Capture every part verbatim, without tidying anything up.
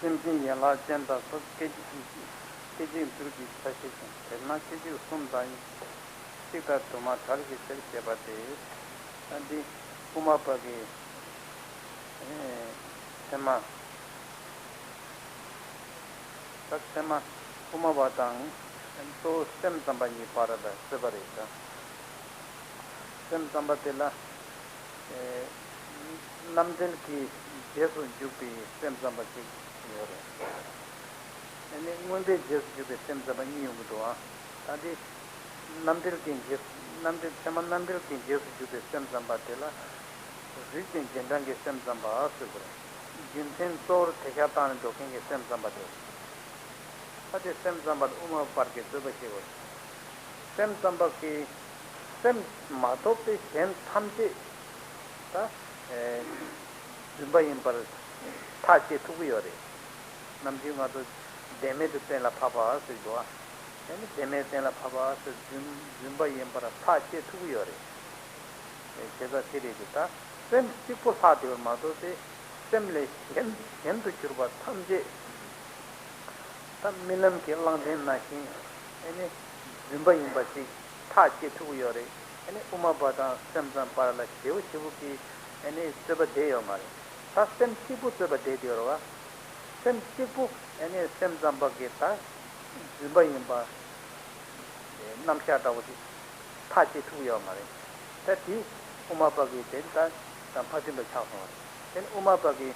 སེམས་ཅན་ཡན་ལག་ཅན་དང་སོགས་སྐད་ཅིག་སྐད་ཅིག་འགྱུར་གྱི་ཆ་ཤས་ཀྱང་དེས་ན་སྐད་ཅིག་གསུམ་དང་གཅིག་ལྟར་དུ་མ་བྲལ་གྱི་ཕྱིར་ཞེས་པ་སྟེ། ཨ་འདི་དབུ་མ་པ་གི་ཨེ་ཚད་མ། ད་ཚད་མ་དབུ་མ་པ་དང་གཙོ་བོ་སེམས་ཙམ་པ་གཉིས་བར་ལ་རྩོད་པ་རེད་ད། སེམས་ཙམ་པ་དེ་ལ་ཨེ་རྣམ་འགྲེལ་གྱི་རྗེས་སུ་འཇུག་པའི་སེམས་ཙམ་པ་ཅིག་ཡོད་རེད། ཨ་ནི་མངོན་པའི་རྗེས་སུ་འཇུག་པའི་སེམས་ཙམ་པ་གཉིས་ཡོང་གི་འདུག་ཨ། ད་འདི་རྣམ་འགྲེལ་གྱི་རྗེས་རྣམ་འགྲེལ་ཚད་མ་རྣམ་འགྲེལ་གྱི་རྗེས་སུ་འཇུག་པའི་སེམས་ཙམ་པ་དེ་ལ་རིགས་ཀྱི་རྗེས་འབྲང་གི་སེམས་ཙམ་པ་ཟེར་དགོས་རེད། རྒྱུ་མཚན་གཙོ་བོར་དེ་ཤ་བཏང་ནས་འགྲོ་མཁན་གྱི་སེམས་ཙམ་པ་དེ། ད་དེ་སེམས་ཙམ་པར་དབུ་མ་པར་གྱི་རྩོད་པ་བྱེད་དགོས་རེད། སེམས་ཙམ་པ་གིས་སེམས་མ་གཏོགས་པའི་གཞན་ཐམས་ཅད་ད་ཨེ་རྫུན་པ་ཡིན་པར་ཐག་བཅད་ཐུབ་ཀྱི་ཡོད་རེད། ནམ་རྒྱུན་ང་ཚོ་བདེན་མེད་དུ་གཏན་ལ་ཕབ་པ་ཟེར་འདུག་ཨ། ཨེ་ནི་བདེན་མེད་གཏན་ལ་ཕབ་པ་ཟེར་རྫུན་རྫུན་པ་ཡིན་པར་ཐག་བཅད་ཐུབ་ཀྱི་ཡོད་རེད། ཨེ་བྱས་ཙང་དེ་རེད་དེ་ད་སེམས་གཅིག་པོ་ལྷག་བསྡད་པར་མ་གཏོགས་ཏེ་སེམས་ལས་གཞན་གཞན་དུ་གྱུར་པ་ཐམས་ཅད་ད་རྨི་ལམ་གྱི་གླང་ཆེན་ནང་བཞིན་ཨེ་ནི་རྫུན་པ་ཡིན་པ་ཞིག་ཐག་བཅད་ཐུབ་ཀྱི་ཡོད་རེད། ཨེ་ནི་དབུ་མ་པ་དང་སེམས་ཙམ་པ་ལ་ཞེ་པོ་ཞེ་པོ་གི་ཨེ་ནི་རྩོད་པ་བསྡད་ཡོད་མ་རེད། ད་སེམས་གཅིག་པུ་རྩོད་པ་བསྡད་དེ་ཡོད་རེད་བ། སེམས་གཅིག་པུ་ཨེ་ནི་སེམས་ཙམ་པ་གི་ད་རྫུན་པ་ཡིན་པ་རྣམ་གཞག་འདྲ་བོ་ཞིག་ཐག་བཅད་ཐུབ་ཀྱི་ཡོད་མ་རེད། ད་དེ་དབུ་མ་པ་གི་དེ་ད་ད་མ་མཐུན་པ་ཆགས་སོང་བ་རེད། དེ་ནི་དབུ་མ་པ་གི་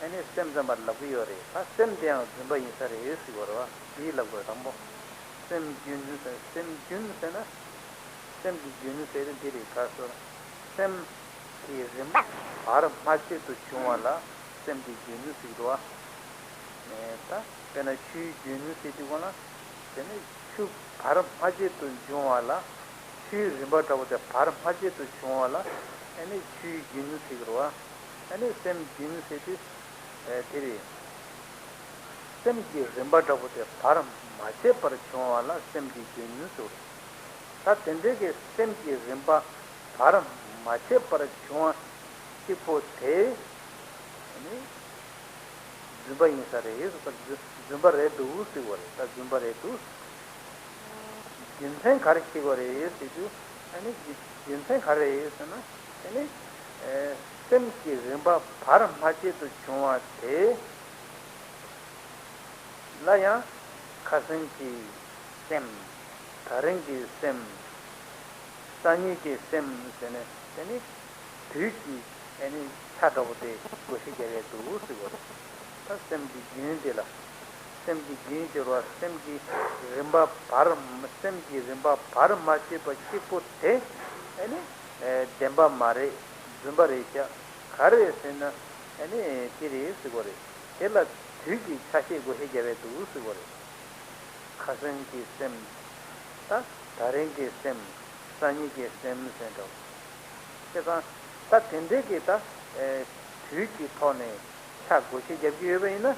ཨ་ནི་སེམས་ཙམ་པར་ལབ་ཀྱི་ཡོད་རེད། ད་སེམས་དེ་ཡང་རྫུན་པ་ཡིན་ས་རེད་ཟེར་བ་རེད་བ། དེ་ལབ་དགོས་དང་པོ། སེམས་རྒྱུན་ཟེར་སེམས་རྒྱུན་ཟེར་ན། སེམས་ཀྱི་རྒྱུན་ཟེར་དེ་འདི་རེད་ག་ཟེར། སེམས་ཀྱི་རིམ་པ་བར་མ་ཆད་དུ་བྱུང་བ་ལ་སེམས་ཀྱི་རྒྱུན་ཟེར་གྱི་འདུག་བ། ད་དཔེར་ན་ཆུའི་རྒྱུན་ཟེར་དུས་གོང་ལ། དེ་ནི་ཆུ་བར་མ་ཆད་དུ་འབྱུང་བ་ལ། ཆུའི་རིམ་པ་འདྲ་བོ་དེ་བར་མ་ཆད་དུ་འབྱུང་བ་ལ་ཨ་ནི་ཆུའི་རྒྱུན་ཟེར་གྱི་རེད་བ། ཨ་ནི་སེམས་རྒྱུན་ཟེར་དུས་དེ་རེད། སེམས་ཀྱི་རིམ་པ་འདྲ་བོ་དེ་བར་མ་ཆད་པར་འབྱུང་བ་ལ་སེམས་ཀྱི་རྒྱུན་ཟེར། ད་དེ་འདྲའི་གི་སེམས་ཀྱི་རིམ་པ་བར་མ་ཆད་པར་འབྱུང་བ་གཅིག་པོ་དེ་ནི་རྫུན་པ་ཡིན་ས་རེད་ཟེར། རྫུན་རྫུན་པ་རེད་འདུག་ཟེར་བ་རེད། ད་རྫུན་པ་རེད་འདུག་རྒྱུ་མཚན་ག་རེ་ཞིག་བ་རེད་ཟེར་དུས་ཨ་ནི་རྒྱུ་རྒྱུ་མཚན་ག་རེ་རེད་ཟེར་ན་ཨ་ནི་སེམས་ཀྱི་རིམ་པ་བར་མ་ཆད་དུ་བྱུང་བ་དེ་ལ་ཡང་ཁ་སང་གི་སེམས། ད་རིང་གི་སེམས། སང་ཉིན་གྱི་སེམས་ཟེར་ནས་དེ་ནི་དུས་ཀྱི་ཨ་ནི་ཆ་འདྲ་བོ་དེ་བགོ་བཤའ་རྒྱག་ཡས་འདུག་ཟེར་བ་རེད། ད་སེམས་ཀྱི་རྒྱུན་དེ་ལ། སེམས་ཀྱི་རྒྱུན་ཟེར་བ་སེམས་ཀྱི་རིམ་པ་བར་སེམས་ཀྱི་རིམ་པ་བར་མ་ཆད་པ་གཅིག་པོ་དེ་ཨ་ནི་བདེན་པ་མ་རེད། རྫུན་པ་རེད་ཤག་ག་རེ་རེད་ཟེར་ན་ཨ་ནི་དེ་རེད་ཟེར་བ་རེད། དེ་ལ་དུས་ཀྱི་ཆ་ཤས་བགོ་བཤའ་རྒྱག་ཡས་འདུག་ཟེར་བ་རེད། ཁ་སང་གི་སེམས། ད་ད་རིང་གི་སེམས། སང་ཉིན་གྱི་སེམས་ཟེར་འདྲ་བོ། བྱས་ཙང་ད་དེ་འདྲའི་གི་ད་ཨེ་དུས་ཀྱི་ཐོག་ནས་ཆ་བགོ་བཤའ་རྒྱབ་ཀྱི་ཡོད་པ་ཡིན་ན་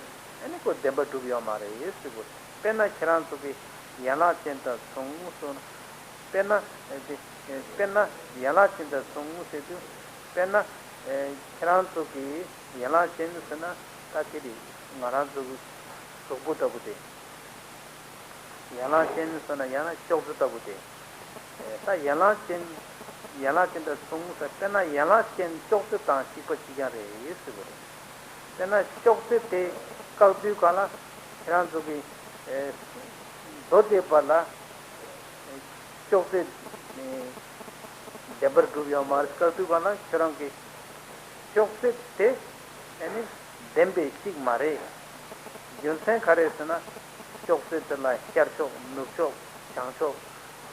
ཨ་ནི་ཁོ་བདེན་པ་གྲུབ་ཡོད་མ་རེད་ཟེར་དགོས། དཔེར་ན་ཁྱེད་རང་ཚོ་གི་ཡན་ལག་ཅན་དང་མཚུངས་སོ། དཔེར་ན་ཨེ་དེ་ཨེ་དཔེར་ན་ཡན་ལག་ཅན་དང་མཚུངས་ཟེར་དུས་དཔེར་ན་ཨེ་ཁྱེད་རང་ཚོ་གི་ཡན་ལག་ཅན་ཟེར་ན་ད་དེ་རེད། ང་རང་ཚོ་གི་གཟུགས་པོ་ལྟ་བུ་དེ། ཡན་ལག་ཅན་ཟེར་ན་ཡང་ན་ཅོག་ཙེ་ལྟ་བུ་དེ། ད་ཡན་ལག་ཅན། ཡན་ལག་ཅན་དང་མཚུངས་ཟེར་དཔེར་ན་ཡན་ལག་ཅན་ཅོག་ཙེ་དང་གཅིག་པ་གཅིག་རྐྱང་རེད་ཟེར་བ་རེད། དཔེར་ན་ཅོག་ཙེ་དེ་བཀག་དུས་གང་ལ་ཁྱེད་རང་ཚོ་གི་མདོ་སྡེ་པ་ལ་ཅོག་ཙེ་བདེན་པར་གྲུབ་ཡོད་མ་རེད། བཀག་དུས་གང་ལ་ཁྱེད་རང་གི་ཅོག་ཙེ་དེ་ཨ་ནི་བདེན་པའི་གཅིག་མ་རེད། རྒྱུ་མཚན་ག་རེ་ཟེར་ན། ཅོག་ཙེ་དེ་ལ་ཤར་ཕྱོགས་ནུབ་ཕྱོགས་བྱང་ཕྱོགས་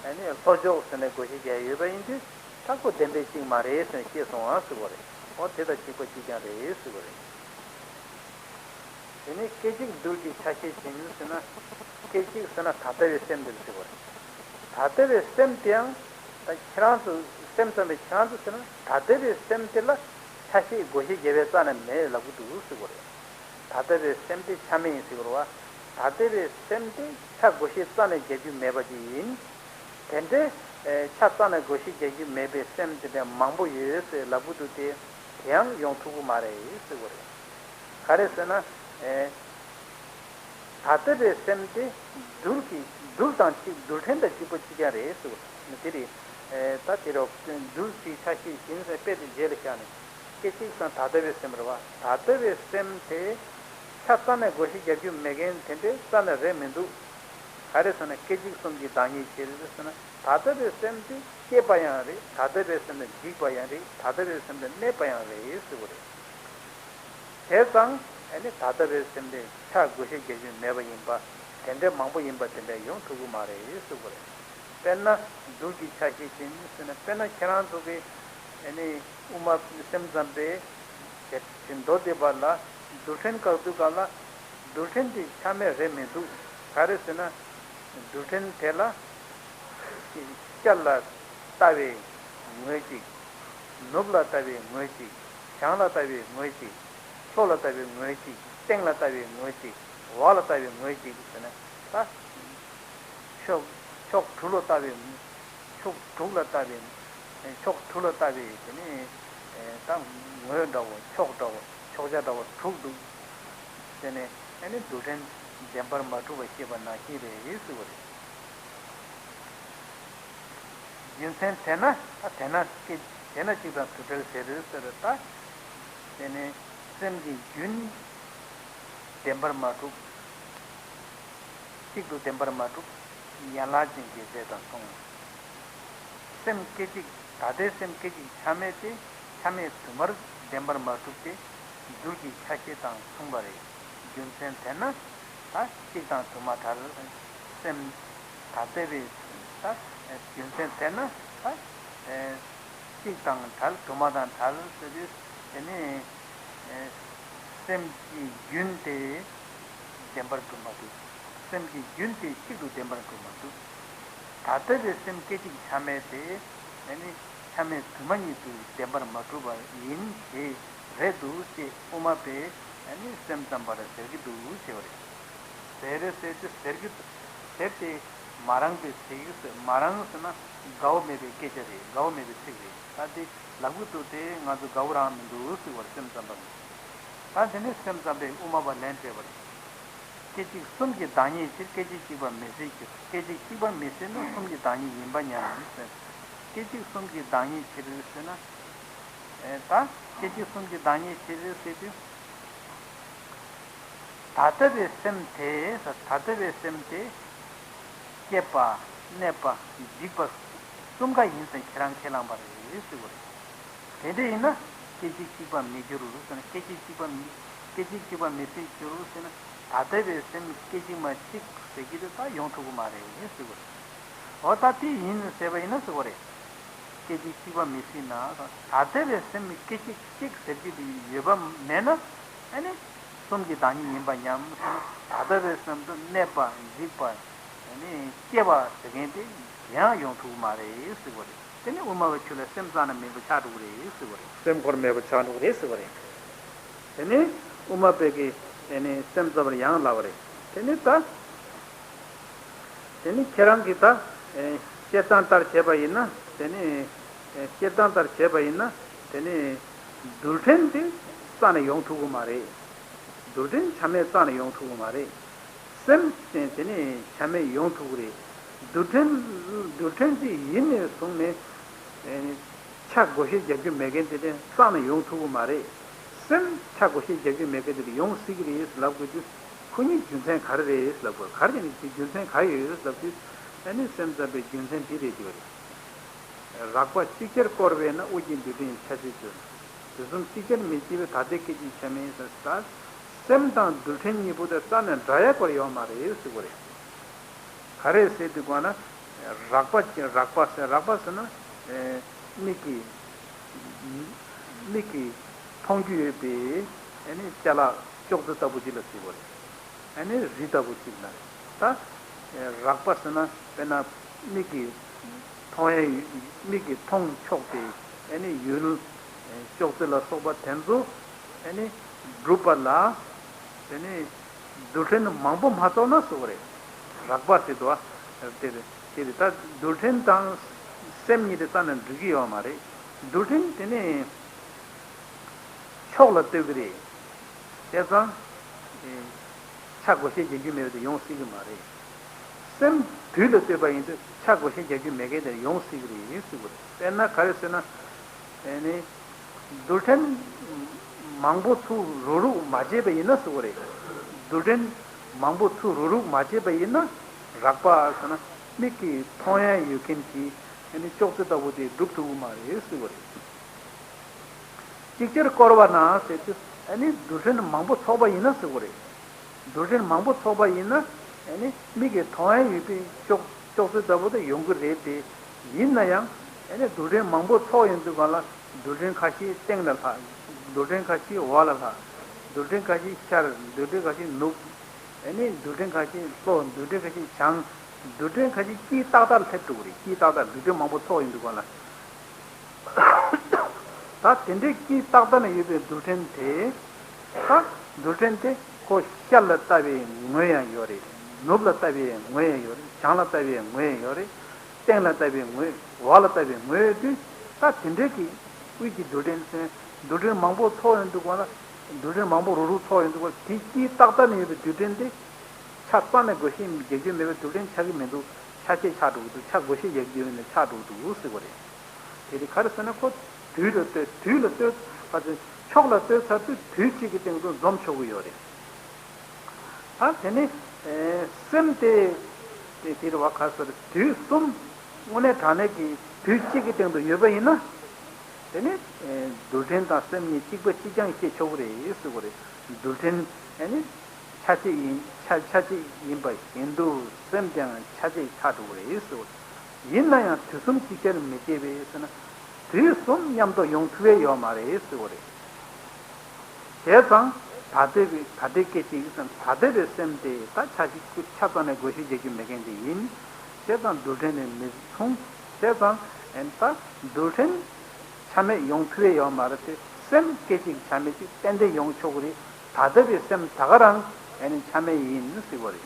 ཨ་ནི་ལྷོ་ཕྱོགས་ཟེར་ནས་བགོ་བཤའ་བརྒྱབ་ཡོད་པ་ཡིན་དུས་ད་ཁོ་བདེན་པའི་གཅིག་མ་རེད་ཟེར་ནས་ཤེས་སོང་ཨ་ཟེར་བ་རེད། འོ་དེ་དང་གཅིག་པ་གཅིག་རྐྱང་རེད་ཟེར་བ་རེད། དེ་ནས་སྐད་ཅིག་འདུལ་གྱི་ཆ་ཤས་ཅི་ཡིན་ཟེར་ན། སྐད་ཅིག་ཟེར་ན་ད་ལྟ་བའི་སེམས་དེ་ལ་ཟེར་བ་རེད། ད་ལྟ་བའི་སེམས་དེའང་ད་ཁྱེད་རང་ཚོ་སེམས་ཙམ་པའི་ཁྱེད་རང་ཚོ་ཟེར་ན་ད་ལྟ་བའི་སེམས་དེ་ལ་ཆ་ཤས་བགོ་བཤའ་རྒྱབ་པའི་རྩ་ནས་མེད་ལབ་ཀྱི་འདུག་ཟེར་བ་རེད། ད་ལྟ་བའི་སེམས་དེ་ཆ་མེད་ཡིན་ཟེར་བ་རེད་བ། ད་ལྟ་བའི་སེམས་དེ་ཆ་བགོ་བཤའ་རྩ་ནས་རྒྱག་རྒྱུ་མེད་པ་ཅིག་ཡིན། དེ་འདྲའི་ཆ་རྩ་ནས་བགོ་བཤའ་རྒྱག་རྒྱུ་མེད་པའི་སེམས་དེ་འདྲ་མང་པོ་ཡོད་ཟེར་ལབ་ཀྱི་འདུག་སྟེ། དེའང་ཡོང་ཐུབ་ཀྱི་མ་རེད་ཟེར་བ་རེད། ག་རེ་ཟེར་ན། ཨེ། ཐ་དད་པའི་སེམས་དེ་རྡུལ་གྱི་རྡུལ་དང་གཅིག་རྡུལ་ཕྲན་དང་གཅིག་པ་གཅིག་རྐྱང་རེད་ཟེར་བ་དེ་རེད། ད་དེ་རུ་རྡུལ་གཅིག་ཆ་ཤས་ཡིན་ཟེར་དཔེ་དེ་རྗེས་ལ་བཞག་ནས་སྐད་ཅིག་སང་ཐ་དད་པའི་སེམས་རེད་བ། ཐ་དད་པའི་སེམས་དེ་ཆ་རྩ་ནས་བགོ་བཤའ་རྒྱག་རྒྱུ་མེད་མཁན་དེ་འདྲའི་རྩ་ནས་རེད་མི་འདུག་ག་རེ་ཟེར་ན་སྐད་ཅིག་གསུམ་གྱི་བདག་ཉིད་ཅིག་རེད་ཟེར་ན། ཐ་དད་པའི་སེམས་དེ་སྐྱེས་པ་ཡང་རེད། ཐ་དད་པའི་སེམས་དེ་འཇིག་པ་ཡང་རེད། ཐ་དད་པའི་སེམས་དེ་གནས་པ་ཡང་རེད་ཟེར་བ་རེད། བྱས་ཙང་ཨ་ནི་ཐ་དད་པའི་སེམས་དེ་ཆ་བགོ་བཤའ་རྒྱག་རྒྱུ་མེད་པ་ཡིན་པ་དེ་འདྲའི་མང་པོ་ཡིན་པ་དེ་འདྲ་ཡོང་ཐུབ་ཀྱི་མ་རེད་ཟེར་བ་རེད། དཔེར་ན་རྡུལ་གྱི་ཆ་ཤས་ཅན་ཟེར་ན། དཔེར་ན་ཁྱེད་རང་ཚོ་གི་ཨ་ནི་དབུ་མ་སེམས་ཙམ་པའི་དེ་མདོ་སྡེ་པ་ལ་རྡུལ་ཕྲན་བཀག་དུས་སྒང་ལ་རྡུལ་ཕྲན་དེ་ཆ་མེད་རེད་མི་འདུག་ག་རེ་ཟེར་ན། རྡུལ་ཕྲན་དེ་ལ་ཤར་ལ་ལྟ་བའི་ངོས་གཅིག་ནུབ་ལ་ལྟ་བའི་ངོས་གཅིག་བྱང་ལ་ལྟ་བའི་ངོས་གཅིག་ལྷོ་ལ་ལྟ་བའི་ངོས་གཅིག་སྟེང་ལ་ལྟ་བའི་ངོས་གཅིག་འོག་ལ་ལྟ་བའི་ངོས་གཅིག་ཟེར་ན། ད་ཕྱོགས་ཕྱོགས་དྲུག་ལ་ལྟ་བའི་ཕྱོགས་དྲུག་ལ་ལྟ་བའི་ཕྱོགས་དྲུག་ལ་ལྟ་བའི་དེ་ནི་ད་ངོས་འདྲ་བོ་ཕྱོགས་འདྲ་བོ་ཕྱོགས་ཆ་འདྲ་བོ་དྲུག་འདུག་ཟེར་ནས་ཨ་ནི་རྡུལ་ཕྲན་བདེན་པར་མ་གྲུབ་པ་བཤད་པ་ནང་བཞིན་རེད་ཟེར་བ་རེད། རྒྱུ་མཚན་དེས་ན། ཨ་དེས་ན་སྐད་དེས་ན་གཅིག་དང་དུ་བྲལ་ཟེར་ཟེར་ད། དེ་ནི་སེམས་ཀྱི་རྒྱུན་བདེན་པར་མ་གྲུབ། གཅིག་ཏུ་བདེན་པར་མ་གྲུབ། ཡན་ལག་ཅན་གྱི་རྫས་དང་མཚུངས། སེམས་སྐད་ཅིག་ད་ལྟའི་སེམས་སྐད་ཅིག་ཆ་མེད་དེ་ཆ་མེད་དུ་མར་བདེན་པར་མ་གྲུབ་སྟེ་རྡུལ་གྱི་ཆ་ཤས་དང་མཚུངས་པ་རེད། རྒྱུ་མཚན་དེས་ན། ད་གཅིག་དང་དུ་མ་བྲལ། སེམས་ཐ་དད་པའི་ད་རྒྱུ་མཚན་དེས་ན་ད་གཅིག་དང་བྲལ། དུ་མ་དང་བྲལ་ཟེར་དུས་དེ་ནི་སེམས་ཀྱི་རྒྱུན་དེ་བདེན་པར་གྲུབ་མ་འདུག་སེམས་ཀྱི་རྒྱུན་དེ་གཅིག་ཏུ་བདེན་པར་གྲུབ་མ་འདུག་ཐ་དད་པའི་སེམས་སྐད་ཅིག་ཆ་མེད་དེ་ནི་ཆ་མེད་དུ་མ་ཉིད་དུ་བདེན་པར་མ་གྲུབ་པ་ཡིན། དེ་རེད་འདུག་ཅེས་དབུ་མ་པས་ནི་སེམས་ཙམ་པར་ཟེར་གྱི་འདུག་ཟེར་བ་རེད། ཟེར་རེད་ཟེར་དུས་ཟེར་གྱི་ཟེར་ཏེ་མ་རངས་པའི་ཚིག་ཟེར། མ་རངས་ཟེར་ན་དགའ་བོ་མེད་པའི་སྐད་ཆ་རེད། དགའ་བོ་མེད་པའི་ཚིག་རེད། ད་དེ་ལབ་ཀྱི་འདུག་དེ་ང་ཚོ་དགའ་བོ་རང་མི་འདུག་ཟེར་བ་རེད། སེམས་ཙམ་པ་ནི། ད་དེ་ནས་སེམས་ཙམ་པས་དབུ་མ་པ་ལན་སྤྲད་པ་རེད། སྐད་ཅིག་གསུམ་གྱི་བདག་ཉིད་ཕྱིར། སྐད་ཅིག་གཅིག་པ་མི་སྲིད་ཕྱིར། སྐད་ཅིག་གཅིག་པ་མི་སྲིད་ན་གསུམ་གྱི་བདག་ཉིད་ཡིན་པ་སྙམ་ཟེར། སྐད་ཅིག་གསུམ་གྱི་བདག་ཉིད་ཕྱིར་ཟེར་ན། ཨེ་ད་སྐད་ཅིག་གསུམ་གྱི་བདག་ཉིད་ཕྱིར་ཟེར་དུས། ཐ་དད་པའི་སེམས་དེ། ཐ་དད་པའི་སེམས་དེ་སྐྱེས་པ་གནས་པ་འཇིག་པ་གསུམ་ཀ་ཡིན་ཟེར་ཁྱེད་རང་ཁས་བླངས་པ་རེད་ཟེར་བ་རེད། དེ་འདྲ་ཡིན་ན་སྐད་ཅིག་གཅིག་པ་མི་འགྱུར་ཟེར་ན། སྐད་ཅིག་གཅིག་པ་མི་སྐད་ཅིག་གཅིག་པ་མི་སྲིད་འགྱུར་ཟེར་ན། ཐ་དད་པའི་སེམས་སྐད་ཅིག་མ་གཅིག་ཟེར་གྱི་དེ་ད་ཡོང་ཐུབ་ཀྱི་མ་རེད་ཟེར་བ་རེད། འོ་ད་དེ་ཡིན་ཟེར་བ་ཡིན་ན་ཟེར་བ་རེད། སྐད་ཅིག་གཅིག་པ་མི་སྲིད་ན། ཐ་དད་པའི་སེམས་སྐད་ཅིག་གཅིག་ཟེར་གྱི་དེ་ཡོད་པ་མེད་ན། ཨ་ནི་གསུམ་གྱི་བདག་ཉིད་ཡིན་པ་སྙམ་ཟེར་ན། ཐ་དད་པའི་སེམས་དེ་གནས་པ་འཇིག་པ། ཨ་ནི་སྐྱེ་བ་ཟེར་མཁན་དེ་ཡང་ཡོང་ཐུབ་ཀྱི་མ་རེད་ཟེར་བ་རེད། དེ་ནི་དབུ་མ་པའི་ཆོས་ལ་སེམས་ཙམ་ན་མེད་པ་ཆགས་འགྲོ་གི་རེད་ཟེར་བ་རེད། སེམས་ཁོ་རང་མེད་པ་ཆགས་འགྲོ་གི་རེད་ཟེར་བ་རེད། དེ་ནི་དབུ་མ་པའི་གི་དེ་ནི་སེམས་ཙམ་པར་ཡང་ལབ་པ་རེད། དེ་ནི་ད་དེ་ནི་ཁྱེད་རང་གིས་ད་ཨེ་སྐྱེ་སྟངས་ལྟར་བྱས་པ་ཡིན་ན། དེ་ནི་ཨེ་སྐྱེ་སྟངས་ལྟར་བྱས་པ་ཡིན་ན། དེ་ནི་རྡུལ་ཕྲན་དེ་རྩ་ནས་ཡོང་ཐུབ་ཀྱི་མ་རེད། རྡུལ་ཕྲན་ཆ་མེད་རྩ་ནས་ཡོང་ཐུབ་ཀྱི་མ་རེད། སེམས་ཅན་དེ་ནི་ཆ་མེད་ཡོང་ཐུབ་ཀྱི་རེད། རྡུལ་ཕྲན་རྡུལ་ཕྲན་ཅིག་ཡིན་ནས་བཟུང་ནས་ཨེ་ཆ་བགོ་བཤའ་རྒྱག་རྒྱུ་མེད་མཁན་དེ་དེ་རྩ་ནས་ཡོང་ཐུབ་ཀྱི་མ་རེད། སེམས་ཆ་བགོ་བཤའ་རྒྱག་རྒྱུ་མེད་མཁན་དེ་དེ་ཡོང་སྲིད་ཀྱི་རེད་ལབ་དགོས་དུས། ཁོ་གཉིས་རྒྱུ་མཚན་ག་རེ་རེད་ལབ་དགོས། ག་རེ་ཡིན་ནས་དེ་རྒྱུ་མཚན་ག་རེ་ཡོད་ལབ་དུས། ཨ་ནི་སེམས་ཙམ་པའི་རྒྱུ་མཚན་དེ་རེད་ཅེས་པ་རེད། རགས་པ་ཅིག་ཅར་བསྐོར་བས་ན། དབུ་རྒྱན་རྡུལ་ཕྲན་ཡི་ཆ་ཤས་འགྱུར། དུས་གསུམ་ཅིག་ཅར་མི་སྐྱེ་བའི་ཐ་དད་སྐད་ཅིག་ཆ་མེད་ཟེར། ད་སེམས་དང་རྡུལ་ཕྲན་གཉིས་པོ་དེ་རྩ་ནས་འདྲ་ཡ་བར་ཡོད་མ་རེད་ཟེར་བ་རེད། ག་རེ་ཟེར་དུས་གོང་ན་རགས་པ་རགས་པ་ཟེར། རགས་པ་ཟེར་ན་ཨེ་མིག་གིས་མིག་གིས་མཐོང་རྒྱུ་ཡོད་པའི་ཨ་ནི་ཅ་ལག་ཅོག་ཙེ་ལྟ་བུ་ཅིག་ལ་ཟེར་བ་རེད། ཨ་ནི་རི་ལྟ་བུ་ཅིག་ན་ད་རགས་པ་ཟེར་ན། དཔེར་ན་མིག་གིས་མཐོང་ཡས་མིག་གིས་མཐོང་ཆོག་པའི་ཨ་ནི་ཡུལ་ཅོག་ཙེ་ལ་སོགས་པ་དེ་ཚོ་ཨ་ནི་སྒྲུབ་པ་ལ་དེ་ནི་རྡུལ་ཕྲན་མང་པོ་མ་གཏོགས་ན་ཟེར་བ་རེད། རགས་པ་ཟེར་དུས་དེ་རེད། དེ་རེད། ད་རྡུལ་ཕྲན་དང་སེམས་གཉིས་དེ་རྩ་ནས་འགྲིག་གི་ཡོད་མ་རེད། རྡུལ་ཕྲན་དེ་ནི་ཕྱོགས་ལ་ལྟོས་ཀྱི་རེད། བྱས་ཙང་། ཨེ། ཆ་བགོ་བཤའ་རྒྱག་རྒྱུ་མེད་པ་དེ་ཡོང་སྲིད་ཀྱི་མ་རེད། སེམས་དུས་ལ་ལྟོས་པ་ཡིན་དུས་ཆ་བགོ་བཤའ་རྒྱག་རྒྱུ་མེད་མཁན་དེ་ཡོང་སྲིད་ཀྱི་རེད་ཟེར་དགོས་རེད། དཔེར་ན་ག་རེ་ཟེར་ན། ཨེ་ནི། རྡུལ་ཕྲན་མང་པོ་ཚུར་རུག་རུག་མ་བྱས་པ་ཡིན་ན་ཟེར་དགོས་རེད། རྡུལ་ཕྲན་མང་པོ་ཚུར་རུག་རུག་མ་བྱས་པ་ཡིན་ན། རགས་པ་ཟེར་ན། མིག་གིས་མཐོང་ཡ་ཡོད་མཁན་གྱི་ཨེ་ནི་ཅོག་ཙེ་ལྟ་བུ་དེ་སྒྲུབ་ཐུབ་ཀྱི་མ་རེད་ཟེར་དགོས་རེད། ཅིག་ཅར་བསྐོར་བ་ན་ཟེར་དུས་ཨ་ནི་རྡུལ་ཕྲན་མང་པོ་ཚོགས་པ་ཡིན་ན་ཟེར་དགོས་རེད། རྡུལ་ཕྲན་མང་པོ་ཚོགས་པ་ཡིན་ན་ཨ་ནི་མིག་གིས་མཐོང་ཡ་ཡོད་པའི་ཅོག་ཅོག་ཙེ་ལྟ་བུ་དེ་ཡོང་གི་རེད་དེ། ཡིན་ན་ཡང་ཨ་ནི་རྡུལ་ཕྲན་མང་པོ་ཚོགས་ཡོང་དུས་གང་ལ་རྡུལ་ཕྲན་ཁ་ཤས་སྟེང་ལ་ལྷག་རྡུལ་ཕྲན་ཁ་ཤས་འོག་ལ་ལྷག་རྡུལ་ཕྲན་ཁ་ཤས་ཤར། རྡུལ་ཕྲན་ཁ་ཤས་ནུབ། ཨ་ནི་རྡུལ་ཕྲན་ཁ་ཤས་ལྷོ། རྡུལ་ཕྲན་ཁ་ཤས་བྱང་། རྡུལ་ཕྲན་ཁ་ཤས་དཀྱིལ་ཏག་ཏག་ལ་སླེབས་འགྲོ་གི་རེད། དཀྱིལ་ཏག་ཏག་རྡུལ་ཕྲན་མང་པོ་ཚོགས་ཡོང་དུས་གང་ལ། ད་དེ་འདྲའི་དཀྱིལ་ཏག་ཏག་ན་ཡོད་པའི་རྡུལ་ཕྲན་དེ། ད་རྡུལ་ཕྲན་དེ་ཁོ་ཤར་ལ་ལྟ་བའི་ངོས་ཡང་ཡོད་རེད། ནུབ་ལ་ལྟ་བའི་ངོས་ཡང་ཡོད་རེད། བྱང་ལ་ལྟ་བའི་ངོས་ཡང་ཡོད་རེད། སྟེང་ལ་ལྟ་བའི་ངོས། འོག་ལ་ལྟ་བའི་ངོས་ཡོད་དུས། ད་དེ་འདྲའི་གི་དབུས་ཀྱི་རྡུལ་ཕྲན་ཟེར་རྡུལ་ཕྲན་མང་པོ་ཚོགས་ཡོང་དུས་གང་ལ། རྡུལ་ཕྲན་མང་པོ་རུག་རུག་ཚོགས་ཡོང་དུས་གང་ལ་དེ་དཀྱིལ་ཏག་ཏག་ན་ཡོད་པའི་རྡུལ་ཕྲན་དེ། ཆ་རྩ་ནས་བགོ་བཤའ་རྒྱག་རྒྱུ་མེད་པའི་རྡུལ་ཕྲན་ཆགས་ཀྱི་མི་འདུག་ཆ་ཤས་ཆགས་འགྲོ་གི་འདུག་ཆ་བགོ་བཤའ་རྒྱག་རྒྱུ་ཡོད་ན་ཆགས་འགྲོ་གི་འདུག་ཟེར་བ་རེད། དེ་རིང་ག་རེ་ཟེར་ན་ཁོ་དུས་ལ་ལྟོས། དུས་ལ་ལྟོས། ག་ཚོད་ཕྱོགས་ལ་ལྟོས་ཚར་དུས་དུས་གཅིག་གི་སྟེང་དུ་འཛོམས་ཆོག་གི་ཡོད་རེད། ཨ་དེ་ནི་ཨེ་སེམས་དེ་དེ་དེ་རེད་བ། ག་ཟེར་དུས་གསུམ་དངོས་གནས་དྲང་གནས་ཀྱི་དུས་གཅིག་གི་སྟེང་དུ་ཡོད་པ་ཡིན་ན། དེ་ནི་ཨེ་རྡུལ་ཕྲན་དང་སེམས་གཉིས་གཅིག་པ་གཅིག་རྐྱང་ཞེས་ཆོག་གི་རེད་ཟེར་གི་རེད། རྡུལ་ཕྲན་ཨེ་ནི་ཆ་གཅིག་ཡིན། ཆ་ཆ་གཅིག་ཡིན་པ་བཞིན་དུ་སེམས་ཀྱང་ཆ་གཅིག་ཆགས་འགྲོ་གི་རེད་ཟེར་གི་རེད། ཡིན་ན་ཡང་དུས་གསུམ་གཅིག་ཆར་མི་སྐྱེ་བས་ཟེར་ན། དུས་གསུམ་མཉམ་དུ་ཡོང་ཐུབ་པའི་ཡོད་མ་རེད་ཟེར་གི་རེད། བྱས་ཙང་ད་ལྟའི་ད་ལྟའི་སྐད་ཅིག་ཟེར་ན་ད་ལྟའི་བའི་སེམས་དེ་ད་ཆ་ཤས་ཆ་ཚང་ནས་བགོ་བཤའ་རྒྱག་རྒྱུ་མེད་མཁན་དེ་ཡིན། བྱས་ཙང་རྡུལ་ཕྲན་ནས་མི་མཚུངས། བྱས་ཙང་ཨེ་ད་རྡུལ་ཕྲན་ཆ་མེད་ཡོང་ཐུབ་པའི་ཡོད་མ་རེད་དེ། སེམས་སྐད་ཅིག་ཆ་མེད་ཅིག་ཏན་ཏན་ཡོང་ཆོག་གི་རེད། ད་ལྟའི་བའི་སེམས་ད་ག་རང་ཨེ་ནི་ཆ་མེད་ཡིན་ཟེར་གི་རེད།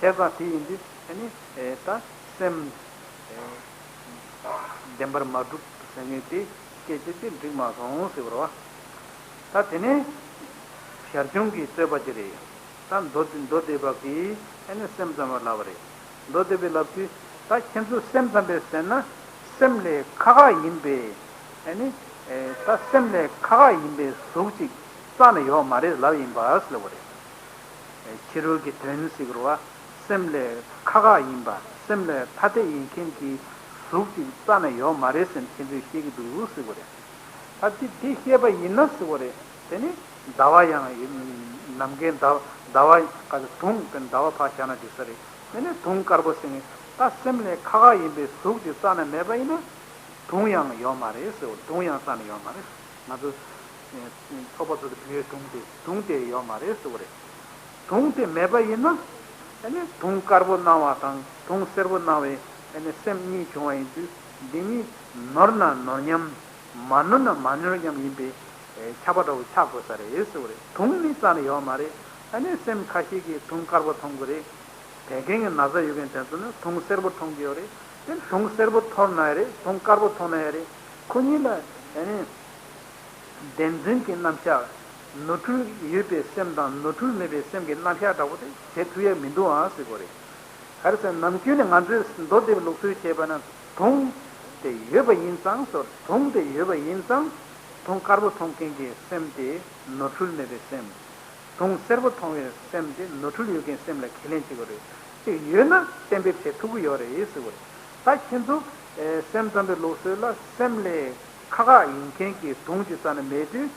བྱས་ཙང་དེ་ཡིན་དུས་ཨེ་ནི་ཨེ་ད་སེམས་ཨེ་བདེན་པར་མ་གྲུབ་ཟེར་མཁན་དེ་སྐད་ཆ་དེ་འགྲིག་མ་སོང་ཟེར་བ་རེད་བ། ད་དེ་ནས་ཞར་བྱུང་གི་རྩོད་པ་ཅི་རེད། ད་མདོ་མདོ་སྡེ་པ་གིས་ཨེ་ནི་སེམས་ཙམ་པ་ལབ་པ་རེད། མདོ་སྡེ་པས་ལབ་དུས་ད་ཁྱེད་ཚོས་སེམས་ཙམ་པས་ཟེར་ན་སེམས་ལས་ཁ་ཁ་ཡིན་པས། ཨེ་ནི་ཨེ་ད་སེམས་ལས་ཁ་ཁ་ཡིན་པའི་གཟུགས་ཅིག་རྩ་ནས་ཡོད་མ་རེད་ལབ་ཡིན་པ་ཟེར་བ་རེད། ཕྱི་རོལ་གྱི་དོན་ཟེར་གི་རེད་བ། སེམས་ལས་ཁ་ཁ་ཡིན་པ། སེམས་ལས་ཐ་དད་ཡིན་མཁན་གྱི་གཟུགས་ཅིག་རྩ་ནས་ཡོད་མ་རེད་ཟེར་ནས་ཁྱེད་ཚོས་བཤད་ཀྱི་འདུག་ཟེར་གི་རེད། ད་དེ་དེ་བཤད་པ་ཡིན་ན་ཟེར་གི་རེད། དེ་ནི་ཟླ་བ་ཡང་ནམ་མཁའི་ཟླ་ཟླ་བ་ག་ཚོད་དུང་དེ་ཟླ་བ་ཕར་བཞག་ན་འགྲིག་ས་རེད། དེ་ནི་དུང་དཀར་པོ་ཟེར་མཁན་ད་སེམས་ལས་ཁ་ཁ་ཡིན་པའི་གཟུགས་ཅིག་རྩ་ནས་མེད་པ་ཡིན་ན། དུང་ཡང་ཡོད་མ་རེད་ཟེར་བ། དུང་ཡང་རྩ་ནས་ཡོད་མ་རེད། ང་ཚོ་ཚོགས་པ་ཚོ་དུ་བུའི་དུང་དེ་དུང་དེ་ཡོད་མ་རེད་ཟེར་བ་རེད། དུང་དེ་མེད་པ་ཡིན་ན། ཨ་ནི་དུང་དཀར་པོ་སྣང་བ་དང་དུང་སེར་པོ་སྣང་བའི་ཨ་ནི་སེམས་གཉིས་བྱུང་བ་ཡིན་དུས་འདི་གཉིས་ནོར་ན་ནོར་མཉམ། མ་ནོར་ན་མ་ནོར་མཉམ་ཡིན་པའི་ཁྱབ་པ་འདྲ་བོ་ཆགས་དགོས་ས་རེད་ཟེར་བ་རེད། དུང་ནི་རྩ་ནས་ཡོད་མ་རེད། ཨ་ནི་སེམས་ཁ་ཤས་ཀྱིས་དུང་དཀར་པོ་མཐོང་གི་རེད། བད་ཀན་གྱི་ན་ཚ་ཡོད་མཁན་དེ་ཚོ་ནི་དུང་སེར་པོ་མཐོང་གི་ཡོད་རེད། དེ་དུང་སེར་པོ་མཐོང་ན་ཡང་རེད། དུང་དཀར་པོ་མཐོང་ན་ཡང་རེད། ཁོ་གཉིས་ལ་ཨ་ནི་བདེན་འཛིན་གྱི་རྣམ་གཞག་ནོར་འཁྲུལ་ཡོད་པའི་སེམས་དང་ནོར་འཁྲུལ་མེད་པའི་སེམས་ཀྱི་རྣམ་གཞག་འདྲ་བོ་དེ་བྱེད་ཐུབ་ཡ་མི་འདུག་ཨང་ཟེར་གོ་རེད། ག་རེ་ཟེར་ན་ནམ་རྒྱུན་ནས་ང་ཚོའི་མདོ་སྡེ་པའི་ལུགས་སྲོལ་བྱས་པ་ན་དུང་དེ་ཡོད་པ་ཡིན་ཙང་ཟེར། དུང་དེ་ཡོད་པ་ཡིན་ཙང་དུང་དཀར་པོ་མཐོང་མཁན་གྱི་སེམས་དེ་ནོར་འཁྲུལ་མེད་པའི་སེམས། དུང་སེར་པོ་མཐོང་བའི་སེམས་དེ་ནོར་འཁྲུལ་ཡོད་མཁན་སེམས་ལ་ཁས་ལེན་བྱེད་དགོས་རེད། དེ་ཡོད་ན་གཏན་འབེབས་བྱེད་ཐུབ་ཀྱི་ཡོད་རེད་ཟེར་བ་རེད། ད་ཁྱེད་ཚོ་ཨེ་སེམས་ཙམ་པའི་ལུགས་སྲོལ་ལ་སེམས་ལས་ཁ་ཁ་ཡིན་མཁན་གྱི་དུང་ཅིག་རྩ་ནས་མེད་དུས་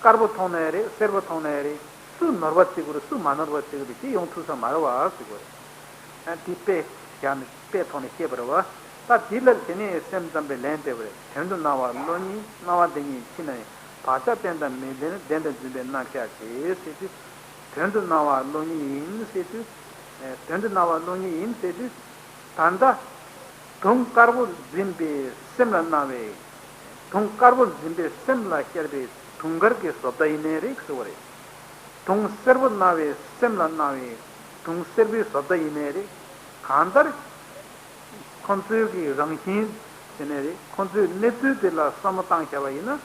དཀར་པོ་མཐོང་ན་ཡང་རེད། སེར་པོ་མཐོང་ན་ཡང་རེད། སུ་ནོར་བ་བརྩི་དགོས་རེད། སུ་མ་ནོར་བ་བརྩི་དགོས་རེད། དེ་ཡོང་ཐུབ་ས་མ་རེད་བ་ཟེར་བ་རེད། ཨ་དེ་དཔེ་བཞག་ནས་དཔེ་ཐོག་ནས་བཤད་པ་རེད་བ། ད་དེ་ལ་དེ་ནས་སེམས་ཙམ་པས་ལན་སྟེར་བ་རེད། དོན་དུ་སྣང་བ་བློ་གཉིས། སྣང་བ་འདི་གཉིས་ཕྱི་ནས་བག་ཆགས་བརྟན་དང་མི་ལྡན་ལྡན་དུ་འཛིན་པའི་རྣམ་གཞག་བྱེད་ཟེར་དུས། དོན་དུ་སྣང་བ་བློ་གཉིས་ཡིན་ཟེར་དུས། ཨེ་དོན་དུ་སྣང་བ་བློ་གཉིས་ཡིན་ཟེར་དུས། ད་ལྟ་དུང་དཀར་པོ་འཛིན་པའི་སེམས་ལ་སྣང་བའི། དུང་དཀར་པོ་འཛིན་པའི་སེམས་ལ་ཤར་བའི་དུང་དཀར་གྱི་བཟོ་ལྟ་ཡིན་ནའི་རེད་ཟེར་བ་རེད། དུང་སེར་པོ་སྣང་བའི་སེམས་ལ་སྣང་བའི་དུང་སེར་པོའི་བཟོ་ལྟ་ཡིན་ནའི་རེད། གང་ལྟར་ཁོ་ཚོའི་གི་རང་བཞིན་ཟེར་ནའི་རེད། ཁོ་ཚོའི་གནས་ཚུལ་དེ་ལ་བསམ་བློ་བཏང་བཞག་པ་ཡིན་ན་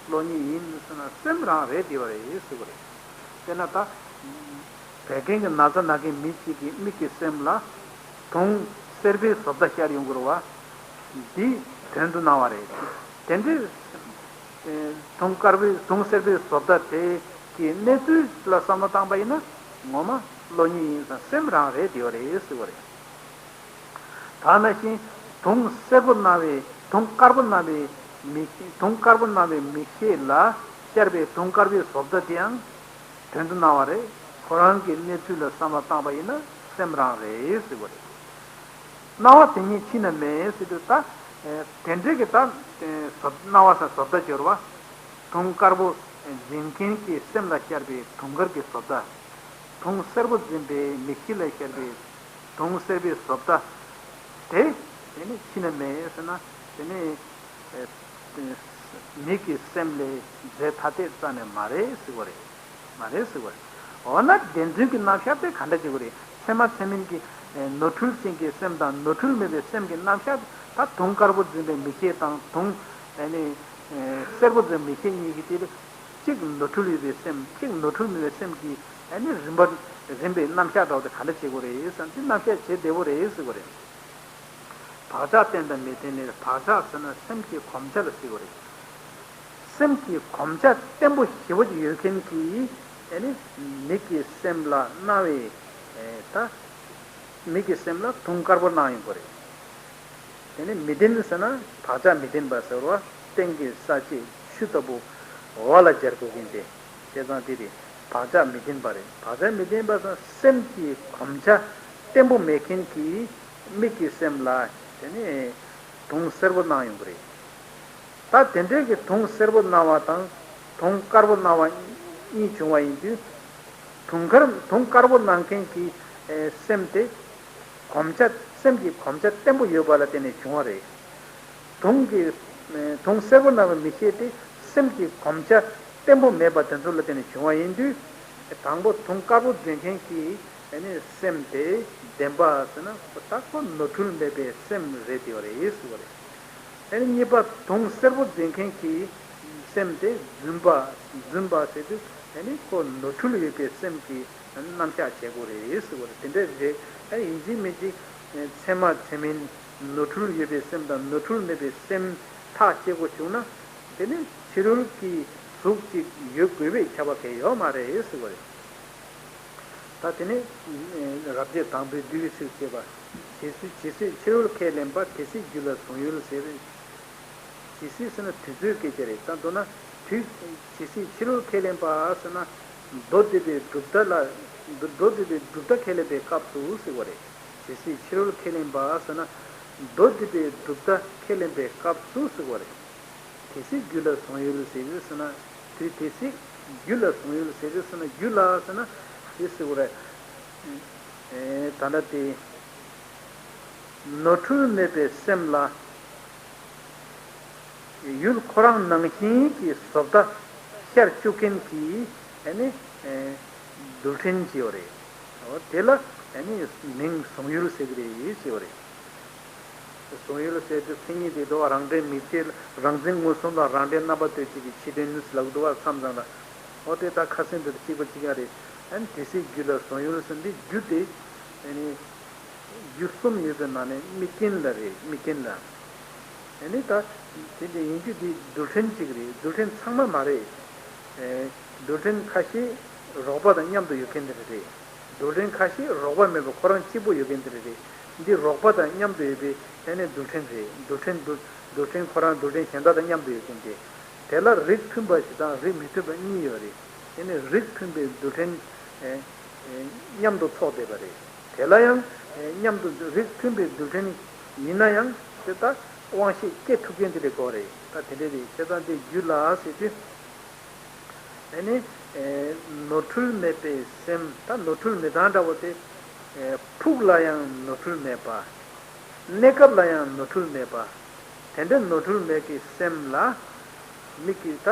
བློ་གཉིས་ཡིན་ཟེར་ན་སེམས་རང་རེད་བསྡད་པ་རེད་ཟེར་བ་རེད། དཔེར་ན་ད། བད་ཀན་གྱི་ན་ཚ་ན་མཁན་མི་གཅིག་གི་མིག་གི་སེམས་ལ་དུང་སེར་པོའི་བཟོ་ལྟ་ཤར་ཡོང་གི་རེད་བ། འདི་དོན་དུ་སྣང་བ་རེད། དེ་འདྲའི་དུང་དཀར་པོའི་དུང་སེར་པོའི་བཟོ་ལྟ་དེ་གི་གནས་ཚུལ་ལ་བསམ་བློ་བཏང་པ་ཡིན་ན། ངོ་མ་བློ་ཉིད་ཡིན་ཙང་སེམས་རང་རེད་དེ་ཡོད་རེད་ཟེར་བ་རེད། ད་ནང་བཞིན་དུང་སེར་པོ་སྣང་བའི་དུང་དཀར་པོ་སྣང་བའི་མིག་དུང་དཀར་པོ་སྣང་བའི་མིག་ཤེས་ལ་ཤར་བའི་དུང་དཀར་པོའི་བཟོ་ལྟ་དེའང་དོན་དུ་སྣང་བ་རེད། ཁོ་རང་གི་གནས་ཚུལ་ལ་བསམ་བློ་བཏང་པ་ཡིན་ན་སེམས་རང་རེད་ཟེར་བ་རེད། སྣང་བ་དེ་ཉིད་ཕྱི་ན་མེད་ཟེར་དུས་ད། དེ་འདྲའི་གི་ད། བཟོ་སྣང་བ་ས་བཟོ་ལྟ་སྦྱོར་བ། དུང་དཀར་པོ་འཛིན་མཁན་གྱི་སེམས་ལ་ཤར་བའི་དུང་དཀར་གྱི་བཟོ་ལྟ། དུང་སེར་པོ་འཛིན་པའི་མིག་ཤེས་ལ་ཤར་བའི་དུང་སེར་པོའི་བཟོ་ལྟ། དེ། དེ་ནི་ཕྱི་ན་མེད་ཟེར་ན། དེ་ནི། མིག་གི་སེམས་ལས་རྫས་ཐ་དད་རྩ་ནས་མ་རེད་ཟེར་བ་རེད། མ་རེད་ཟེར་བ་རེད། འོ་ན་བདེན་རྫུན་གྱི་རྣམ་གཞག་དེ་ག་འདྲ་བྱེད་དགོས་རེད། ཚད་མ་ཚད་མིན་གྱི་ནོར་འཁྲུལ་ཅན་གྱི་སེམས་དང་ནོར་འཁྲུལ་མེད་པའི་སེམས་ཀྱི་རྣམ་གཞག་ད་དུང་དཀར་པོ་འཛིན་པའི་མིག་ཤེས་དང་དུང་ནི་སེར་པོ་འཛིན་མིག་ཤེས་གཉིས་ཀྱི་དེ་གཅིག་ནོར་འཁྲུལ་ཡོད་པའི་སེམས། གཅིག་ནོར་འཁྲུལ་མེད་པའི་སེམས་ཀྱི་ནི་རིམ་པ་རིམ་པའི་རྣམ་གཞག་འདྲ་བོ་དེ་ག་འདྲ་བྱེད་དགོས་རེད་ཟེར་ན། དེ་རྣམ་གཞག་བྱེད་བདེ་བོ་རེད་ཟེར་བ་རེད། བག་ཆགས་བརྟན་དང་མི་བརྟན་ནི། བག་ཆགས་ཟེར་ན་སེམས་ཀྱི་གོམས་ཆ་ལ་ཟེར་བ་རེད། སེམས་ཀྱི་གོམས་ཆ་བརྟན་པོ་ཞེ་པོ་ཅིག་ཡོད་མཁན་གྱི་ཨ་ནི་མིག་གི་སེམས་ལ་སྣང་བའི་ད་མིག་གི་སེམས་ལ་དུང་དཀར་པོ་སྣང་ཡོང་གི་རེད། དེ་ནི་མི་བརྟན་ཟེར་ན་བག་ཆགས་མི་བརྟན་པ་ཟེར་བ། སྟེང་གི་ས་གཅིག་ཆུ་ལྟ་བུ་འོག་ལ་སྦྱར་དགོས་མཁན་དེ། བྱས་ཙང་དེ་རེད། བག་ཆགས་མི་བརྟན་པ་རེད། བག་ཆགས་མི་བརྟན་པ་ཟེར་ན་སེམས་ཀྱི་གོམས་ཆ་བརྟན་པོ་མེད་མཁན་གྱི་མིག་གི་སེམས་ལ་དེ་ནི་དུང་སེར་པོ་སྣང་ཡོང་གི་རེད། ད་དེ་འདྲའི་གི་དུང་སེར་པོ་སྣང་བ་དང་དུང་དཀར་པོ་སྣང་བ་གཉིས་བྱུང་བ་ཡིན་དུས། དུང་དཀར་དུང་དཀར་པོ་སྣང་མཁན་གྱི་སེམས་དེ་གོམས་ཆ་སེམས་ཀྱི་གོམས་ཆ་བརྟན་པོ་ཡོད་པ་ལ་བརྟེན་ནས་བྱུང་བ་རེད། དུང་གི་དུང་སེར་པོ་སྣང་བའི་མིག་ཤེས་དེ་སེམས་ཀྱི་གོམས་ཆ་བརྟན་པོ་མེད་པ་དེ་ཚོ་ལ་བརྟེན་ནས་བྱུང་བ་ཡིན་དུས། དང་པོ་དུང་དཀར་པོ་འཛིན་མཁན་གྱི་ཨ་ནི་སེམས་དེ་བདེན་པ་ཟེར་ན་ད་ཁོ་ནོར་འཁྲུལ་མེད་པའི་སེམས་རེད་དེ་བ་རེད་ཟེར་བ་རེད། ཨ་ནི་གཉིས་པ་དུང་སེར་པོ་འཛིན་མཁན་གྱི་སེམས་དེ་རྫུན་པ། རྫུན་པ་ཟེར་དུས་ཨ་ནི་ཁོ་ནོར་འཁྲུལ་ཡོད་པའི་སེམས་ཀྱི་རྣམ་གཞག་བྱེད་དགོས་རེད་ཟེར་བ་རེད། དེ་འདྲ་རེད། ཨ་ཡིན་གཅིག་མིན་གཅིག་ཚད་མ་ཚད་མིན་ནོར་འཁྲུལ་ཡོད་པའི་སེམས་དང་ནོར་འཁྲུལ་མེད་པའི་སེམས་ཐག་བཅད་དགོས་བྱུང་ན། དེ་ནི་ཕྱི་རོལ་གྱི་གཟུགས་གཅིག་ཡོད་དགོས་པའི་ཁྱབ་པ་གལ་ཡོད་མ་རེད་ཟེར་བ་རེད། ད་དེ་ནི་རབ་བྱེད་དང་པོའི་བསྡུས་ཚིགས་བཅད་པ། ཇི་སྲིད་ཇི་སྲིད་ཕྱི་རོལ་ཁས་ལེན་པ། དེ་སྲིད་རྒྱུད་ལ་གཟུང་ཡུལ་ཟེར། ཇི་སྲིད་ཟེར་ན་དུས་ཚོད་སྐད་ཆ་རེད། ད་མདོར་ན་དུས་ཇི་སྲིད་ཕྱི་རོལ་ཁས་ལེན་པ་ཟེར་ན་མདོ་སྡེ་པའི་གྲུབ་མཐའ་ལ་མདོ་མདོ་སྡེ་པའི་གྲུབ་མཐའ་ཁས་ལེན་པའི་སྐབས་སུ་ཟེར་བ་རེད། ཇི་སྲིད་ཕྱི་རོལ་ཁས་ལེན་པ་ཟེར་ན་མདོ་སྡེ་པའི་གྲུབ་མཐའ་ཁས་ལེན་པའི་སྐབས་སུ་ཟེར་བ་རེད། དེ་སྲིད་རྒྱུད་ལ་གཟུང་ཡུལ་ཟེར་ཟེར་ན། དུས་དེ་སྲིད་རྒྱུད་ལ་གཟུང་ཡུལ་ཟེར་ཟེར་ན་རྒྱུད་ལ་ཟེར་ན་དེ་ཟེར་བ་རེད། ཨེ་ད་ལྟ་དེ་ནོར་འཁྲུལ་མེད་པའི་སེམས་ལ་ཡུལ་ཁོ་རང་ནང་བཞིན་གྱི་བཟོ་ལྟ་ཤར་བཅུག་མཁན་གྱི་ཨ་ནི་ཨེ་རྡུལ་ཕྲན་ཅིག་ཡོད་རེད། འོ་དེ་ལ་ཨ་ནི་མིང་གཟུང་ཡུལ་ཟེར་གྱི་རེད་ཟེར་བ་རེད། གཟུང་ཡུལ་ཟེར་དུས་མཚན་ཉིད་དེ་དོ་རང་འབྲས་མིག་བཅས་རང་འཛིན་མངོན་སུམ་དང་རང་འབྲས་རྣམ་པ་གཏོད་བྱེད་ཀྱི་ཕྱི་དོན་ལབ་འདུག་བ། མཚམས་མཚམས་ལ། འོ་དེ་ད་ཁ་སེང་དེ་གཅིག་པ་གཅིག་རྐྱང་རེད། ཨ་ནི་དེ་སྲིད་རྒྱུད་ལ་གཟུང་ཡུལ་ཟེར་འདི་རྒྱུ་དེ་ཨ་ནི་རྒྱུ་གསུམ་ཡོད་པའི་ནང་ནས་དམིགས་རྐྱེན་ལ་རེད། དམིགས་རྐྱེན་ལ། ཨ་ནི་ད་དེ་འདྲ་ཡིན་རྒྱུ་དེ་རྡུལ་ཕྲན་གཅིག་རེད། རྡུལ་ཕྲན་ཚང་མ་མ་རེད། ཨེ་རྡུལ་ཕྲན་ཁ་ཤས་རོགས་པ་དང་མཉམ་དུ་ཡོད་མཁན་དེ་འདྲ་རེད། རྡུལ་ཕྲན་ཁ་ཤས་རོགས་པ་མེད་པར་ཁོ་རང་གཅིག་པུ་ཡོད་མཁན་དེ་འདྲ་རེད། འདི་རོགས་པ་དང་མཉམ་དུ་ཡོད་པའི་ཨ་ནི་རྡུལ་ཕྲན་རེད། རྡུལ་ཕྲན་རྡུལ་རྡུལ་ཕྲན་ཁོ་རང་རྡུལ་ཕྲན་གཞན་དག་དང་མཉམ་དུ་ཡོད་མཁན་དེ། དེ་ལ་རིགས་མཐུན་པ་ཞིག་དང་རིགས་མི་མཐུན་པ་གཉིས་ཡོད་རེད། དེ་ནི་རིགས་མཐུན་པའི་རྡུལ་ཕྲན་ཨེ་ཨེ་མཉམ་དུ་ཚོགས་བསྡད་པ་རེད། དེ་ལ་ཡང་ཨེ་མཉམ་དུ་རིགས་མཐུན་པའི་རྡུལ་ཕྲན་ཡིན་ན་ཡང་དེ་ལྟ་དབང་ཤེས་སྐྱེ་ཐུབ་མཁན་དེ་འདྲ་དགོས་རེད། ད་དེ་འདྲ་རེད། བྱས་ཙང་དེ་རྒྱུད་ལ་ཟེར་དུས། ཨ་ནི། ཨེ་ནོར་འཁྲུལ་མེད་པའི་སེམས། ད་ནོར་འཁྲུལ་མེད་སྟངས་འདྲ་བོ་དེ། ཨེ་ཕུགས་ལ་ཡང་ནོར་འཁྲུལ་མེད་པ། གནས་སྐབས་ལ་ཡང་ནོར་འཁྲུལ་མེད་པ། དེ་འདྲའི་ནོར་འཁྲུལ་མེད་ཀྱི་སེམས་ལ། མིག་གི་ད་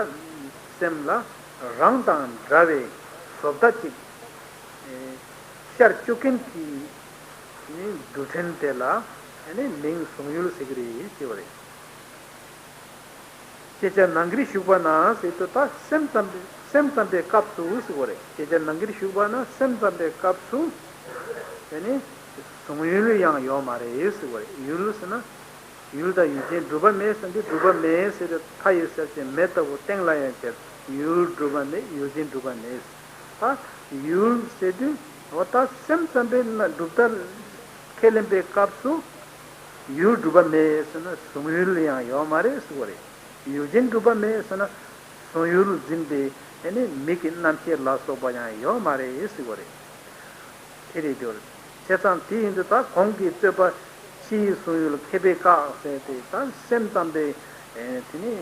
སེམས་ལ་རང་དང་འདྲ་བའི་བཟོ་ལྟ་ཅིག་ཨེ་ཤར་བཅུག་མཁན་གྱི་ནི་རྡུལ་ཕྲན་དེ་ལ་ཨ་ནི་མིང་གཟུང་ཡུལ་ཟེར་གྱི་རེད་ཅེས་པ་རེད། ཤེས་བྱ་ནང་གིར་ཞུགས་པ་ན་ཟེར་དུས་ད་སེམས་ཙམ་པའི་ སེམས་ཙམ་པའི་སྐབས་སུ་ཟེར་བ་རེད། སྐད་ཆ་ནང་གིར་ཞུགས་པ་ན་སེམས་ཙམ་པའི་སྐབས་སུ། དེ་ནི་གཟུང་ཡུལ་ཡང་ཡོད་མ་རེད་ཟེར་བ་རེད། ཡུལ་ཟེར་ན། ཡུལ་དང་ཡུལ་ཅན་གྲུབ་པ་མེད་ཟེར་འདི་གྲུབ་པ་མེད་ཟེར་ཏེ་མཐའ་ཡས་གསལ་བྱེད་མེ་ལྟ་བུ་གཏན་ལ་ཡང་ཁེལ། ཡུལ་གྲུབ་པ་མེད། ཡུལ་ཅན་གྲུབ་པ་མེད། ད་ཡུལ་ཟེར་དུས་འོ་ད་སེམས་ཙམ་པའི་ན་གྲུབ་མཐའ་ཁས་ལེན་པའི་སྐབས་སུ་ཡུལ་གྲུབ་པ་མེད་ཟེར་ན་གཟུང་ཡུལ་ཡང་ཡོད་མ་རེད་ཟེར་བ་རེད། ཡུལ་ཅན་གྲུབ་པ་མེད་ཟེར་ན་གཟུང་ཡུལ་འཛིན་པའི་ཨ་ནི་མིག་གི་རྣམ་ཤེས་ལ་སོགས་པ་ཡང་ཡོད་མ་རེད་ཟེར་བ་རེད། དེ་རེད་འདུག། བྱས་ཙང་དེ་ཡིན་དུས་ད་གོང་གི་རྩོད་པ་ཕྱི་ཡི་གཟུང་ཡུལ་མཁས་པས་བཀག་ཟེར་ཏེ་ད་སེམས་ཙམ་པའི་ཨེ་དེ་ནི་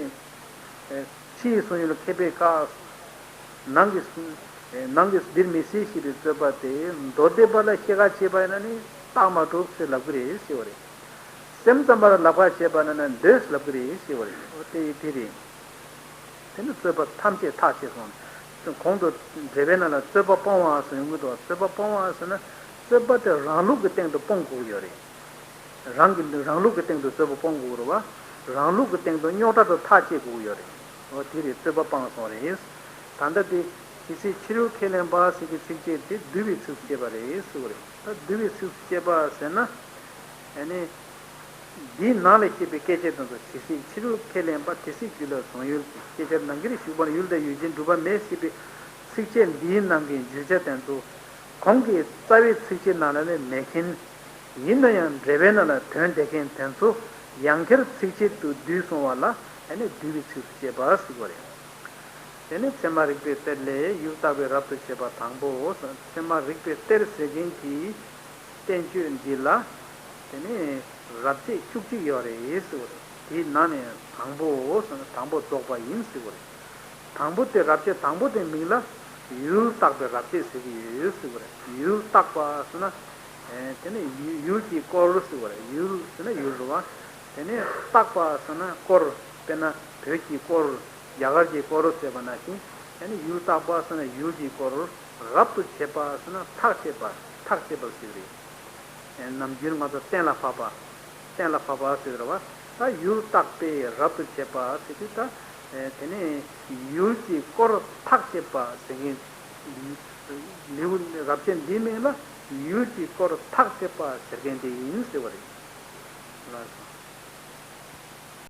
ཨེ་ཕྱི་ཡི་གཟུང་ཡུལ་མཁས་པས་བཀག། ནང་གི་གཟུང་ཨེ་ནང་གི་འདིར་མི་སྲིད་ཞེས་པའི་རྩོད་པ་དེ་མདོ་སྡེ་པ་ལ་བཤད་ཁ་བྱས་པ་ཡིན་ན་ནི་རྟགས་མ་གྲུབ་ཟེར་ལབ་ཀྱི་རེད་ཟེར་བ་རེད། སེམས་ཙམ་པ་ལ་ལབ་ཁ་བྱས་པ་ན་ན་འདོད་ལབ་ཀྱི་རེད་ཟེར་བ་རེད། འོ་དེ་དེ་རེད། དེ་ནི་རྩོད་པ་ཐམས་ཅད་ཐག་བཅད་སོང་། གོང་དུ་འགྲེལ་པའི་ནང་ལ་རྩོད་པ་སྤོང་བ་ཟེར་ཡོང་གི་འདུག། རྩོད་པ་སྤོང་བ་ཟེར་ན་རྩོད་པ་དེ་རང་ལུགས་ཀྱི་སྟེང་དུ་སྤོང་དགོས་ཀྱི་ཡོད་རེད། རང་གི་རང་ལུགས་ཀྱི་སྟེང་དུ་རྩོད་པ་སྤོང་དགོས་རེད་བ། རང་ལུགས་ཀྱི་སྟེང་དུ་རྙོག་དྲ་དང་ཐག་བཅད་དགོས་ཀྱི་ཡོད་རེད། འོ་དེ་རེད། རྩོད་པ་སྤངས་སོང་རེད། ད་ལྟ་དེ་ཇི་སྲིད་ཕྱི་རོལ་ཁས་ལེན་པ་ཟེར་གྱི་ཚིགས་བཅད་དེ་བསྡུ་བའི་ཚིགས་སུ་བཅད་པ་རེད་ཟེར་བ་རེད། ད་བསྡུ་བའི་ཚིགས་སུ་བཅད་པ་ཟེར་ན། ཨ་ནི། འདིའི་ནང་ལས་བཤད་པའི་སྐད་ཅིག་དང་དུ་ཇི་སྲིད་ཕྱི་རོལ་ཁས་ལེན་པ་དེ་སྲིད་རྒྱུད་ལ་གཟུང་ཡུལ་གྱི་སྐད་ཆ་ནང་གིར་ཞུགས་པ་ན་ཡུལ་དང་ཡུལ་ཅན་གྲུབ་པ་མེད་ཞེས་པའི་ཚིགས་བཅད་འདིའི་ནང་གི་བརྗོད་བྱ་དེ་ཚོ་གོང་གི་རྩ་བའི་ཚིགས་བཅད་ནང་ལ་ནི་མེད་མཁན། ཡིན་ན་ཡང་འགྲེལ་པའི་ནང་ལ་དོན་བསྡད་མཁན་དེ་ཚོ་ཡང་བསྐྱར་ཚིགས་བཅད་དུ་བསྡུས་སོང་བ་ལ་ཨ་ནི་བསྡུ་བའི་ཚིགས་སུ་བཅད་པ་ཟེར་བ་རེད། དེ་ནི་ཚད་མ་རིགས་པའི་གཏེར་ལས་ཡུལ་བརྟག་པའི་རབ་ཏུ་བྱེད་པ་དང་པོའོ། ཚད་མ་རིགས་པའི་གཏེར་ཟེར་མཁན་གྱི་བསྟན་བཅོས་འདི་ལ་དེ་ནི་རབ་བྱེད་བཅུ་གཅིག་ཡོད་རེད་ཟེར་བ་རེད། དེའི་ནང་ནས་དང་པོའོ་ཟེར་ན་དང་པོ་རྫོགས་པ་ཡིན་ཟེར་བ་རེད། དང་པོ་དེ་རབ་བྱེད་དང་པོ་དེ་མིང་ལ་ཡུལ་བརྟག་པའི་རབ་བྱེད་ཟེར་གྱི་ཡོད་ཟེར་བ་རེད། ཡུལ་བརྟག་པ་ཟེར་ན་ཨེ་དེ་ནི་ཡུལ་ཡུལ་གྱི་སྐོར་ཟེར་བ་རེད། ཡུལ་ཟེར་ན་ཡུལ་རེད་བ། དེ་ནས་བརྟག་པ་ཟེར་ན་སྐོར། དཔེར་ན་བོད་ཀྱི་སྐོར། རྒྱ་གར་གྱི་སྐོར་ཟེར་བ་ནང་བཞིན་ཨ་ནི་ཡུལ་བརྟག་པ་ཟེར་ན་ཡུལ་གྱི་སྐོར། རབ་ཏུ་བྱེད་པ་ཟེར་ན་ཐག་བཅད་པ། ཐག་བཅད་པ་ཟེར་གྱི་རེད། ཨེ་ནམ་རྒྱུན་ང་ཚོ་གཏན་ལ་ཕབ་པ། གཏན་ལ་ཕབ་པ་ཟེར་གྱི་རེད་བ། ད་ཡུལ་བརྟག་པས་རབ་ཏུ་བྱེད་པ་ཟེར་དུས་ད་ཨེ་དེ་ནས་ཡུལ་གྱི་སྐོར་ཐག་བཅད་པ་ཟེར་མཁན། ལེའུ་རབ་བྱེད་འདིའི་མིང་ལ་ཡུལ་གྱི་སྐོར་ཐག་བཅད་པ་ཟེར་མཁན་དེ་ཡིན་ཟེར་བ་རེད། ལགས།